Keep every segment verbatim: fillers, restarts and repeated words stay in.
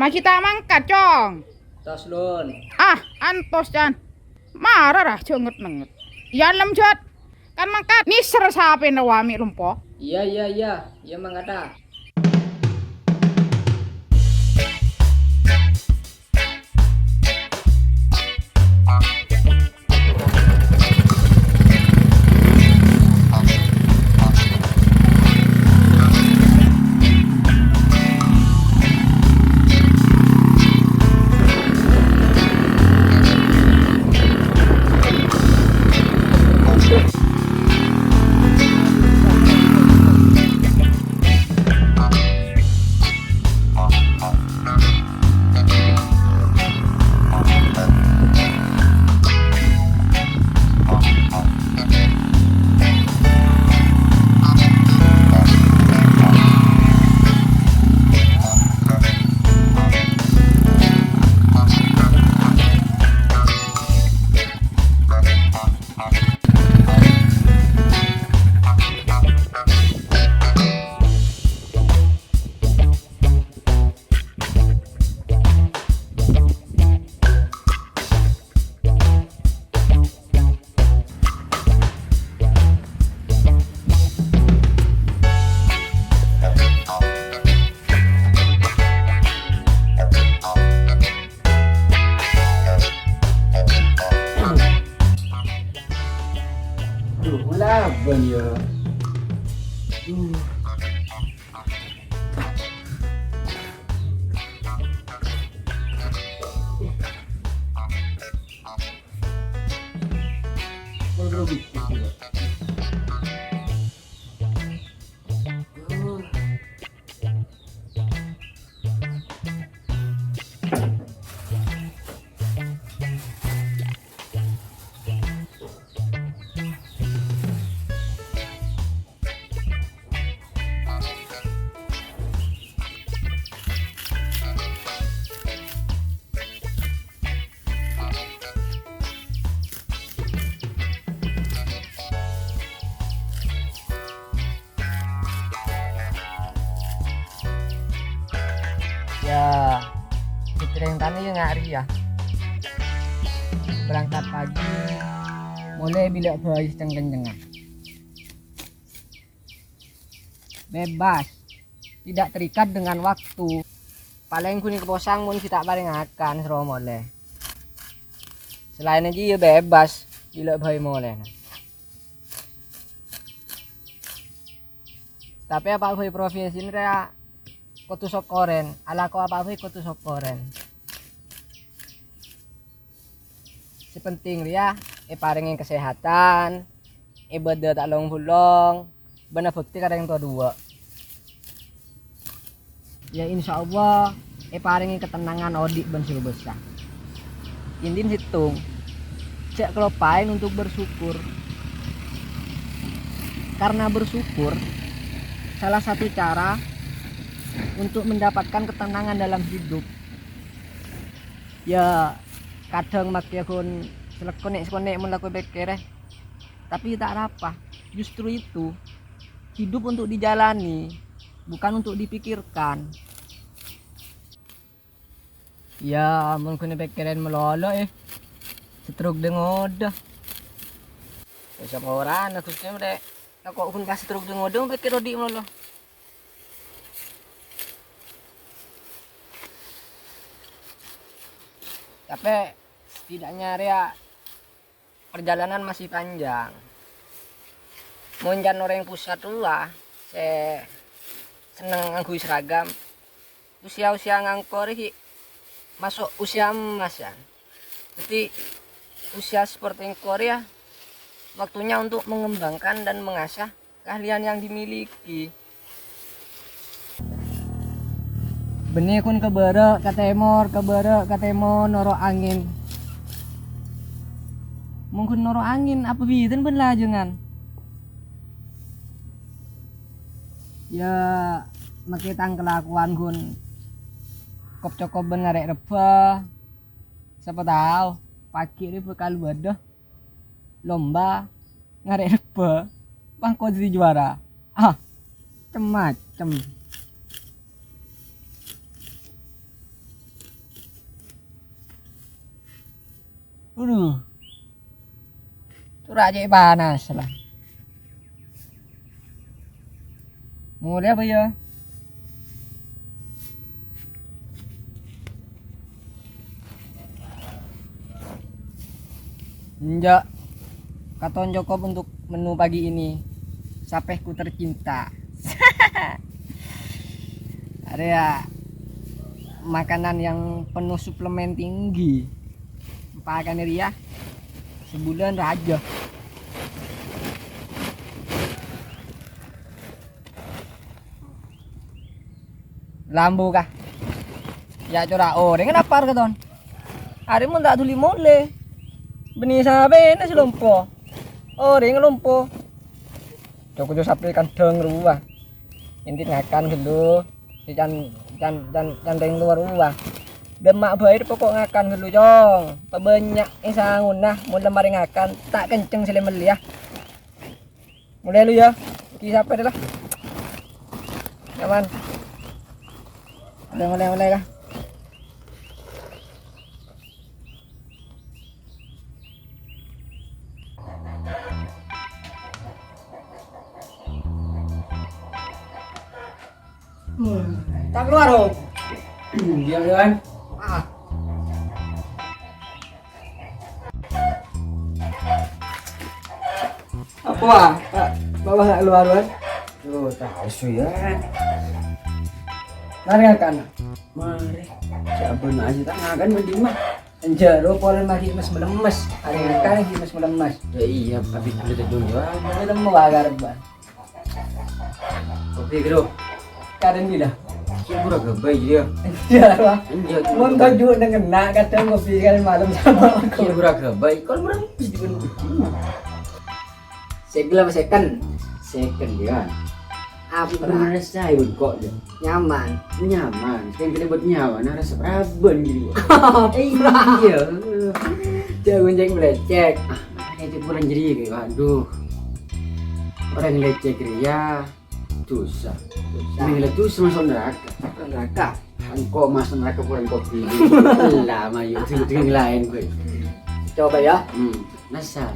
Maghi ta' mangkat, Cong. Tos, Lon. Ah, antos, Can. Mara ra, jhâ' nget-nengnget. Iyâ, lem, Jot. Kan mangkat, nèser sapèna wa mè' lompo. Iyâ, iyâ, iyâ. Iyâ, mangkat, ah. Duh, ngalaban ya. Duh. Ya, pikiran tani ya nggak ria. Berangkat pagi, mulai bila bayi kenceng-kencengan. Bebas, tidak terikat dengan waktu. Palèng ghun èkaposang mon ghi' ta' parèng akan soro molè. Salaèn jiyâ bebas, gilâ bhâi molèna. Tapè apa bhâi profesina rèya kodhu sokkorèn, alako apa bhâi kodhu sokkorèn. Sè penting rèya èparèngè kasèhadhân, èbâdâ ta' long-bulong, bân abhâktè ka rèng towa duwâ'. Ya, insyaallah èparèngè katennangan odi' bân sè bhâbhâsa. Intin sèttong, jhâ' kaloppaè untuk bersyukur. Karena bersyukur salah satu cara untuk mendapatkan ketenangan dalam hidup. Ya, kadhâng makè ghun salèkonnè'-sakonnè' mon la koè pèkkèrè. Tapi tak apa, justru itu hidup untuk dijalani, bukan untuk dipikirkan. Ya, mon ghun èpèkkèrè malolo, eh. Setruk dângodâ. Wis saporana, Ghustè, mrè. Tako' ghun pas setruk dângodâ, pèkkèr odi' malolo. Tapè, setidaknya rèya perjalanan masih panjang. Mon can orèng pusat rowa sè senneng ngangghuy seragam, usia-usia ngangkorè ghi' maso' usia emas, ya. Jadi, usia seperti engko' rèya waktunya untuk mengembangkan dan mengasah keahlian yang dimiliki. Bânnè ghun ka bârâ', ka tèmor, ka bârâ', ka tèmor, noro' angèn. Mon ghun noro' angèn, apa bhidhâna bân lajângan? Ya, makè tang kalakowan ghun kop-cokop bân ngarè' rebbhâ. Sapa tao, pagi rè bhâkal bâdâ lomba ngarè' rebbhâ, bân engko' dhâddhi juwara. Ah, cem-macem. Aduh. Tura' cè' panas la. Molè apa ya? Enjâ'. Katon cokop untuk menu pagi ini. Sapèku tercinta. Ada ya makanan yang penuh suplemen tinggi. Pakanè rèya sebulan rajâ. Lambu, Kah. Ya, cora' orèng lapar, Katon. Arè mon ta' dhuli molè. Bânnè sapèna sè lompo. Orèng lompo. Jhâ' kodhu sapè kandhâng rowa. Ènté ngakan ghâllu. Sè can, can, can, can rèng lowar rowa. Dâmma' bhâi pokok ngakan ghâllu, Cong. Pabânnya' è sangona, mon la marè ngakan, ta' kenceng sè lè-mellè, ya. Molè lu, ya. Ki sapè dâ' la. Nyaman. Molè, molè, molè, Kah. Ta' kalowar, Om. Iyâ, Wan. Ah. Apa, Wa'? Bâbâ ta' kalowar, Wan? Yo, tao su, ya. Marè ngakan. Marè. Sabâna aja ta' ngakan mending mah. Enjâ' ro polè magi mes-melemes. Arè ngakan magi mes-melemes. Ya iya, abis beli tedung, Wan. Melemes wa karep, Wan. Kopi, Bro. Kadhâng bilâ. Ki pura ghâbây, ya. Iyâ, Pak. Enjâ', Mon toju' neng enna', kadhâng kopi kali malem sama aku. Ki pura ghâbây, kon pura bis di kono. Segel apa second? Second, ya. Apa? Pernah saya kok, ya. Nyaman. Nyaman. Yang kena buat nyaman, nah, rasa raben gitu. Iya. Jago cek melecek. Ah, makanya itu kurang jadi, kayak, waduh. Orang lecek ria. Dosa. Dosa. Mending la dosa masuk neraka. Neraka. Engko' masuk neraka kurang kopi. Lah, mayu, itu, itu yang lain, gue. Coba, ya. Hmm. Nasa.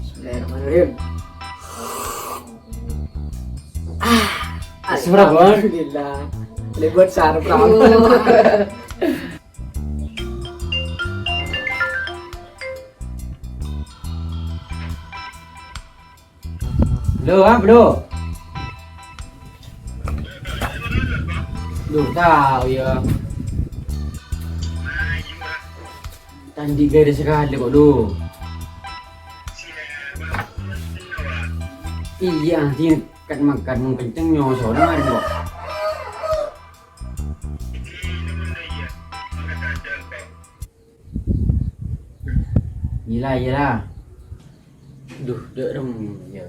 Bismillahirrahmanirrahim. Ah, Seberapa? Alhamdulillah. Lebat sarap. Lo, apa lo? Duh, tao, ya. Tandhi' ghârâ sakalè kok, lo. Iyâ, tèngkat makan mon kenceng nyosona, kok. Iyâ la, iyâ la. Duh, dâ' remma, ya.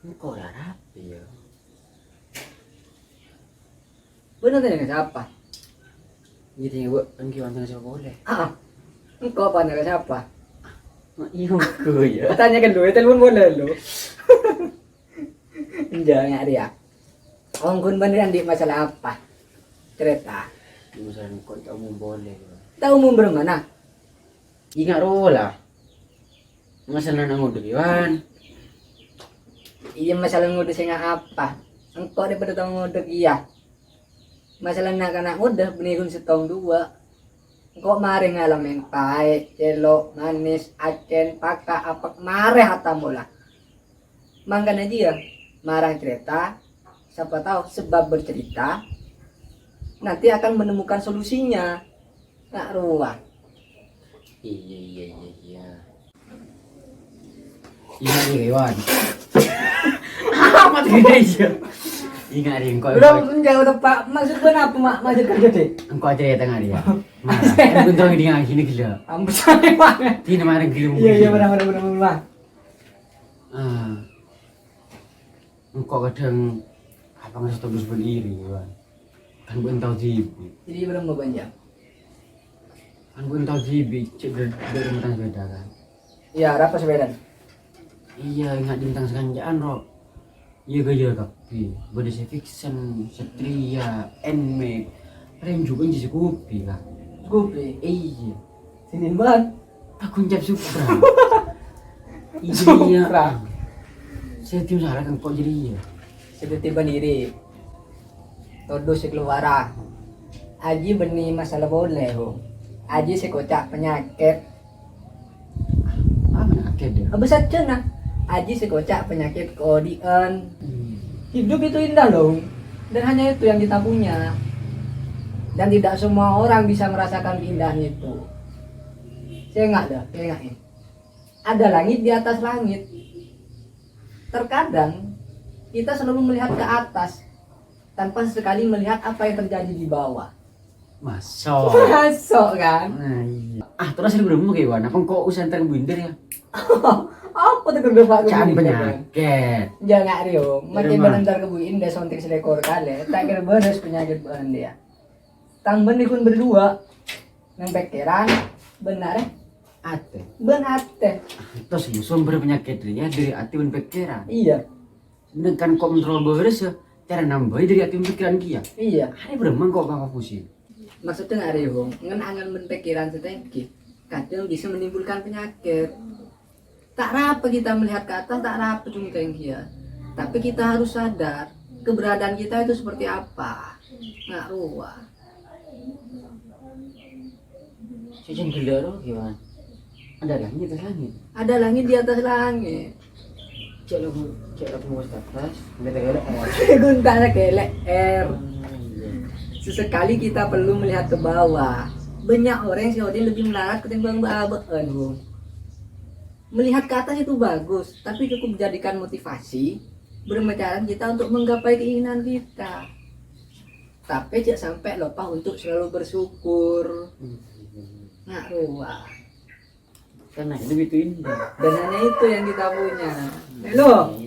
Engko' la rapi, ya. Bâ'na tanya ka sapa? Iyâ, tanya, Bu, enggi wantong sapa polè? Ah, engko' tanya ka sapa? Ma, iyâ, engko', ya. Tanya ka lu, ya, telepon polè lu. Enjâ' nga' rèya. Ongghu bâ'na andi' masalah apa? Cerita. Masalah engko' ta' omong polè, ya. Ta' omong bârâmma? Inga' rowa la. Masalah na' ngodek, Iwan. Iyâ, masalah ngodek sè nga' apa? Engko' daripada tao ngodek, iyâ. Masalah na'-kana' ngodek, bânnè ghun sèttong duwâ'. Engko' marè ngalamè paè', cèlo', manis, accèn, paka, apek, marè hatta mola. Mangkana jiyâ, marang carèta, sapa tao sebab bercerita, nanti akan menemukan solusinya. Nga' rowa. Iyâ, iyâ, iyâ, iyâ. Inga' rèya, Wan. Apa tuh, iyâ? Inga' rèya, engko', Udah, engko'. Enjâ', udah, Pak. Maksud bâ'na apa, Mak? Maksud kerja, Dek? Engko' acarèta nga' rèya. Nah, engko' tolong di ngaji ini gila. Ampun, sorry, Pak. Ini marah gila. Iya, iya, mungkin. Benar, benar, benar, benar, Pak. Ah. Engko' kadhâng apa ngerasa todus bân iri, Wan. Kan bâ'na tao dhibi'. Jadi belum mau panjang. Kan bâ'na tao dhibi', cè' dâ-, dâri matang sepeda, kan. Iya, rapa sepeda? Iya, inga' di matang sakanca'an, ro. Iyâ, ghâjâ kabbhi. Bâdâ sè Vixion, Satria, Nmax. Rèng jhughân jâ' sè kopi, kan. Iyâ. Sini, Bang. Aku ngucap syukur. Iyâ. Sè dhâddhi masalah kan kok jadi iyâ. Sè dhâddhi bânnè rè. Todus sè kalowara. Aji bânnè masalah polè, Ho. Aji sè koca' panyakèt. Apa panyakèt, ya? Apa sajjhâna? Aji sè koca' panyakèt kaodi'ân. Hmm. Hidup itu indah, loh. Dan hanya itu yang kita punya. Dan tidak semua orang bisa merasakan keindahan itu. Sènga', dah, sènga', ya. Ada langit di atas langit. Terkadang kita selalu melihat ke atas tanpa sesekali melihat apa yang terjadi di bawah. Masuk. Masuk, kan? Nah, iya. Ah, terros rè bârâmma, Wan? Apa engko' usah entar ka Bu Indah, ya? Apa tuh kerja Pak Ca'an Gubernur, kan? Panyakèt. Jhâ' ngak rèyo, makkè bâ'na entar ka Bu Indah suntik salèkor kalè, ta' kèra bârâs panyakèt bâ'na, ya. Tambâna kun berdua, neng pèkkèran, bân arè. Atè. Bân atè. Terros, ya, sombher panyakèt rèya dâri atè bân pèkkèran. Iyâ. Sedangkan kok mentolo bârâs, ya, cara nambâi dâri atè bân pèkkèran kèya. Iyâ. Arè bârâmma kok apa pusing? Maksudnya arè, Bung, ngen angen bân pèkkèran sè tèngghi, kadang bisa menimbulkan penyakit. Tak rapa kita melihat ke atas, tak rapa cungnga tèngghi, ya. Tapi kita harus sadar, keberadaan kita itu seperti apa. Nggak rowa. Sè jhâ' ghellâ' rowa, Wan. Ada langit di atas langit. Ada langit di atas langit. Cek lagu, cek lagu mau ke atas, sampai tenggelam. Gunta kelek, er. Sesekali kita perlu melihat ke bawah. Banyak orang yang lebih melarat ketimbang bâ-abâ'ân, Bung. Melihat ke atas itu bagus, tapi cukup jadikan motivasi, bermekaran kita untuk menggapai keinginan kita. Tapi jhâ' sampè' loppa untuk selalu bersyukur. Nggak rowa. Karena hidup itu indah. Dan hanya itu yang kita punya. Loh,